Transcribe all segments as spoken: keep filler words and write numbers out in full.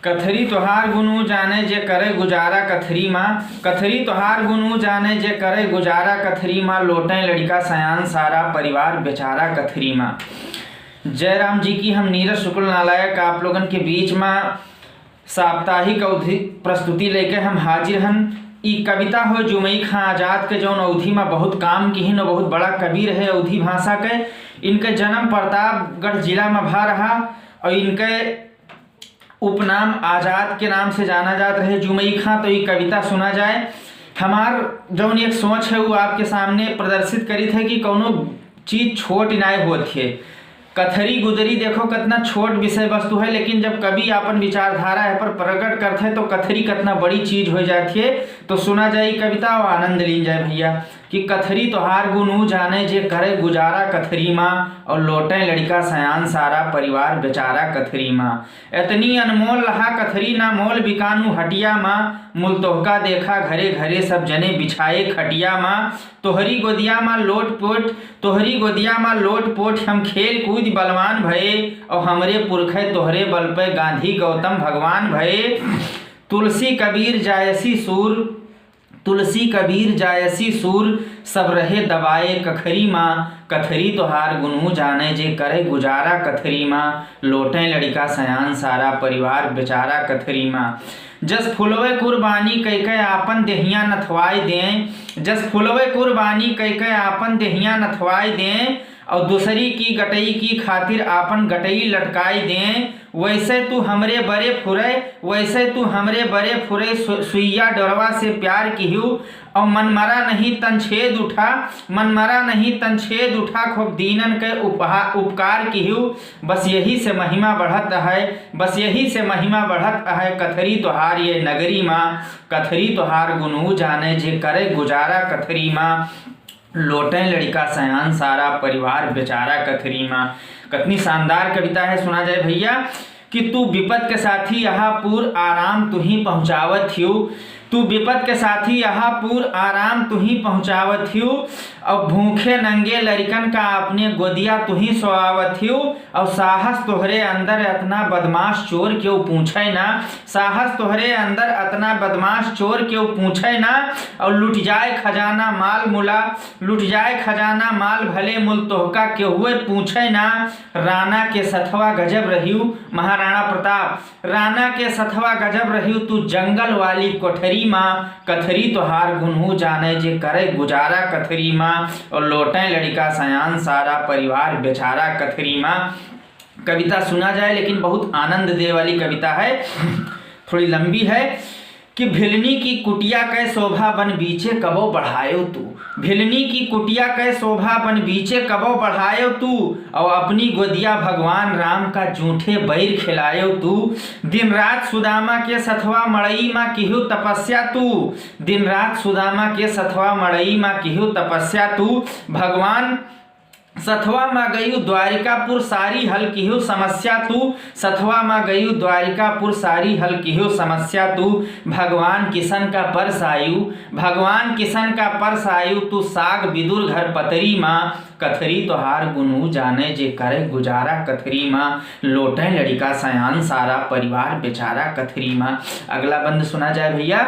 कथरी तोहार गुन उ जाने जे करे गुजारा कथरी मा। कथरी तोहार गुन उ जाने जे करे गुजारा कथरी मा। लोटे लड़िका सयान सारा परिवार बेचारा कथरी मा। जय राम जी की। हम नीरज शुक्ल नालायक आप लोगन के बीच मा साप्ताहिक अवधी प्रस्तुति लेके हम हाजिर हन। ई कविता हो जुमई खां आजाद के, जौन अवधी मा बहुत काम किहिन और बहुत बड़ा कवि रहे अवधी भाषा के। इनके जन्म प्रतापगढ़ जिला मा भा रहा और इनके उपनाम आजाद के नाम से जाना जात रहे जुमई खां। तो ई कविता सुना जाए। हमार जौन एक सोच है वो आपके सामने प्रदर्शित करित है कि कौनो चीज छोट नाय होत है। कथरी गुदरी देखो कितना छोट विषय वस्तु है, लेकिन जब कवि आपन विचारधारा है पर प्रकट करत है तो कथरी कितना बड़ी चीज हो जाती है। तो सुना जाए ई कविता और आनंद लीन जाए भैया। कि कथरी तोहार गुन उ जाने जे करे गुजारा कथरी मा, और लोटे लड़िका सयान सारा परिवार बेचारा कथरी मा। एतनी अनमोल लहा कथरी ना मोल बिकानू हटिया मा, मुल तोहका देखा घरे घरे सब जने बिछाए खटिया मा। तोहरी गोदिया मा लोट पोट, तोहरी गोदिया मा लोट पोट हम खेल कूद बलवान भए, और हमरे पुरखे तोहरे बल पे गांधी गौतम भगवान भए। तुलसी कबीर जायसी सूर, तुलसी कबीर जायसी सूर, सब रहे दबाए कखरी मा। कथरी तोहार गुन उ जाने जे करे गुजारा कथरी मा। लोटे लड़िका सयान सारा परिवार बेचारा कथरी मा। जस फुलवे कुर्बानी कइके आपन देहिया नथवाए दें, जस फुलवे कुर्बानी कइके आपन देहिया नथवाए दें, और दूसरी की गटई की खातिर आपन गटई लटकाए दें, वैसे तू हमरे बरे फुरे, वैसे तू हमरे बरे फुरे सु-, सुइया डोरवा से प्यार किहू। और मन मरा नहीं तन छेद उठा, मन मरा नहीं तन छेद उठा, खूब दीनन के उपहा-, उपकार किहू। बस यही से महिमा बढ़त है, बस यही से महिमा बढ़त है, कथरी तोहार ये नगरी मा। कथरी तोहार गुन उ जाने जे करे गुजारा कथरी मा। लोटे लड़िका सयान सारा परिवार बेचारा कथरी मा। कितनी शानदार कविता है, सुना जाए भैया। कि तू विपत के साथी यहाँ पूर आराम तुही पहुँचावत हियो, तू विपत के साथी यहाँ पूर आराम तुही पहुँचावत हियो, और भूखे नंगे लड़िकन का अपने गोदिया तुही सोआवत हियो। और साहस तोहरे अंदर अतना बदमाश चोर केहू पूछे ना, साहस तोहरे अंदर अतना बदमाश चोर केहू पूछे ना। और लुट जाए खजाना माल मुला, लुट जाए खजाना माल भले मुल तोहका केहुए पूछे ना। राना के सथवा गजब रहिउ महाराणा प्रताप, राना के सथवा गजब रहिउ तू जंगल वाली कोठरी मा। कथरी तोहार गुन उ जाने जे करे गुजारा कथरी मा। और लोटे लड़िका सयान सारा परिवार बेचारा कथरी मा। कविता सुना जाए, लेकिन बहुत आनंद दे वाली कविता है, थोड़ी लंबी है। कि भिलनी की कुटिया कै शोभा बन बीचे कबो बढ़ायो तू, भिलनी की कुटिया कै शोभा बन बीचे कबो बढ़ायो तू, और अपनी गोदिया भगवान राम का जूठे बैर खिलायो तू। दिन रात सुदामा के सथवा मड़ई मा किहु तपस्या तू, दिन रात सुदामा के सथवा मड़ई मा किहु तपस्या तू। भगवान सथवा मा गयु द्वारिकापुर सारी हल किहु समस्या तू, सथवा मा गयु द्वारिकापुर सारी हल किहु समस्या तू। भगवान किसन का परसायु, भगवान किसन का परसायु तू साग बिदुर घर पतरी मा। कथरी तोहार गुन उ जाने जे करे गुजारा कथरी मा। लोटे लड़िका सयान सारा परिवार बेचारा कथरी मा। अगला बंद सुना जाए भैया।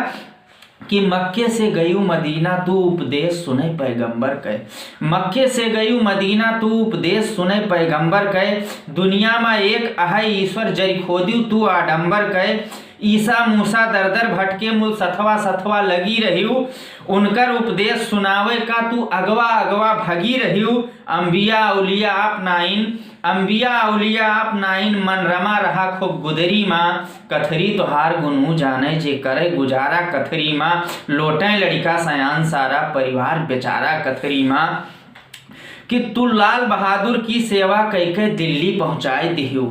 कि मक्के से गयू मदीना तू उपदेश सुने पैगंबर कै, मक्के से गयू मदीना तू उपदेश सुने पैगंबर कै, दुनिया मा एक अहै ईश्वर जरि खोदिउ तू आडंबर कै। ईसा मूसा दर दर भटके मुल सथवा सथवा लगी रहिउ, उनकर उपदेश सुनावे का तू अगवा अगवा भगी रहिउ। अम्बिया अउलिया आप नाइन, अम्बिया अउलिया आप नाइन मन रमा रहा खूब गुदरी मा। कथरी तोहार गुन उ जाने जे करे गुजारा कथरी मा। लोटे लड़िका सयान सारा परिवार बेचारा कथरी मा। कि तू लाल बहादुर की सेवा कइके दिल्ली पहुँचाए दिहिउ,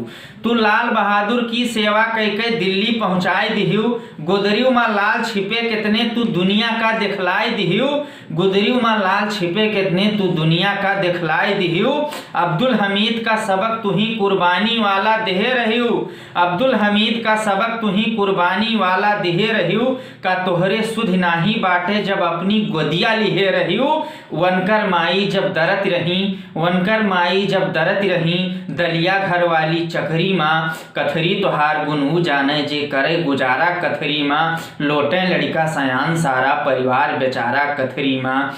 तू लाल बहादुर की सेवा कइके दिल्ली पहुँचाए दिहिउ। गुदरिउ मा लाल छिपे कितने तू दुनिया का दिखलाए दिहिउ, गुदरिउ मा लाल छिपे कितने तू दुनिया का दिखलाए दिहिउ। अब्दुल हमीद का सबक तुही कुर्बानी वाला देहे रहिउ, अब्दुल हमीद का सबक तुही कुर्बानी वाला देहे रहिउ। का तोहरे सुध नाही बाटे जब अपनी गोदिया लिहे रहिउ। वनकर माई जब दरत रही, वनकर माई जब दरत रही, दलिया घर वाली चकरी मा। कथरी तोहार गुन ऊ जाने जे करे गुजारा कथरी मा, लोटे लड़िका सयान सारा परिवार बेचारा कथरी मा।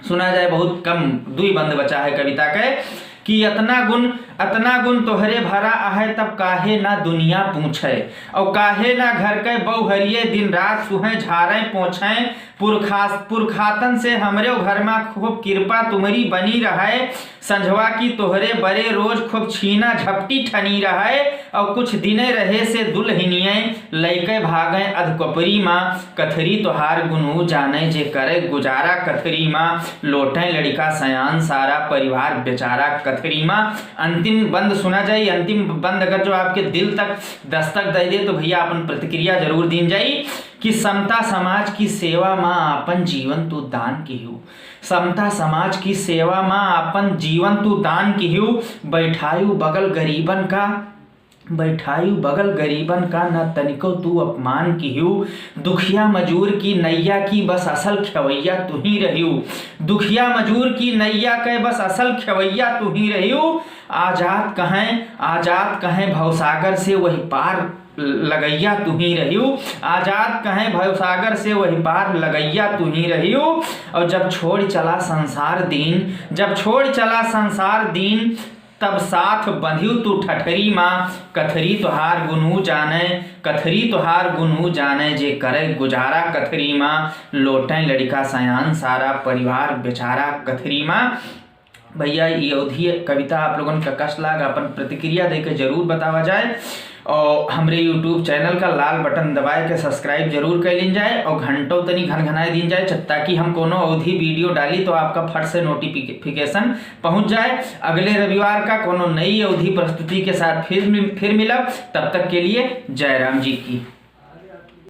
सुना जाए बहुत कम, दुई बंद बचा है कविता के कि अतना गुन, अतना गुन तोहरे भरा आहे तब काहे ना दुनिया पूछे, और काहे ना घर के बउहरिये दिन रात तुहें झारे पोछे। पुरखा-, पुरखातन से हमरे घर मा खूब कृपा तुम्हरी बनी रहे। संझवा की तोहरे बरे रोज खूब छीना झपटी ठनी रहे, और कुछ दिने रहे से दुल्हनिये लइके भागे अधकोपरी मा। कथरी तोहार गुन ऊ जाने जे करे गुजारा कथरी मा, लोटे लड़िका सयान सारा परिवार बेचारा कथरी मा। अंतिम बंद सुना जाई। अंतिम बंद अगर जो आपके दिल तक दस्तक दे दे तो भैया अपन प्रतिक्रिया जरूर दीन जाई कि समता समाज की सेवा मा आपन जीवन तू दान किहू। समता समाज की सेवा मा आपन जीवन तू दान किहू। बैठायू बगल गरीबन का, बैठायू बगल गरीबन का, न तनिको तू अपमान किहू। दुखिया मजूर की नैया की बस असल खेवैया तू ही रहियू। दुखिया मजूर की नैया के बस असल खेवैया तू ही रहियू। आजाद कहें, आजाद कहें भवसागर से वही पार लगैया तू ही रहियू। आजाद कहें भवसागर से वही पार लगैया तू ही रहियू। और जब छोड़ चला संसार दीन, जब छोड़ चला संसार दीन, तब साथ बंधियू तू ठठरी मा। कथरी तोहार गुन ऊ जाने, कथरी तोहार गुन ऊ जाने जे करे गुजारा कथरी मा, लोटे लड़िका सयान सारा परिवार बेचारा कथरी मा। भैया, ई अवधी कविता आप लोगन का कस लाग, अपन प्रतिक्रिया देके जरूर बतावा जाए। और हमरे YouTube चैनल का लाल बटन दबाए के सब्सक्राइब जरूर कर लीन जाए और घंटों तनी घनघनाए दीन जाए, च-, ताकि हम कोनो अवधी वीडियो डाली तो आपका फट से नोटिफिकेशन पहुंच जाए। अगले रविवार का कोनो नई अवधी प्रस्तुति के साथ फिर मि-, फिर मिलब। तब तक के लिए जय राम जी की।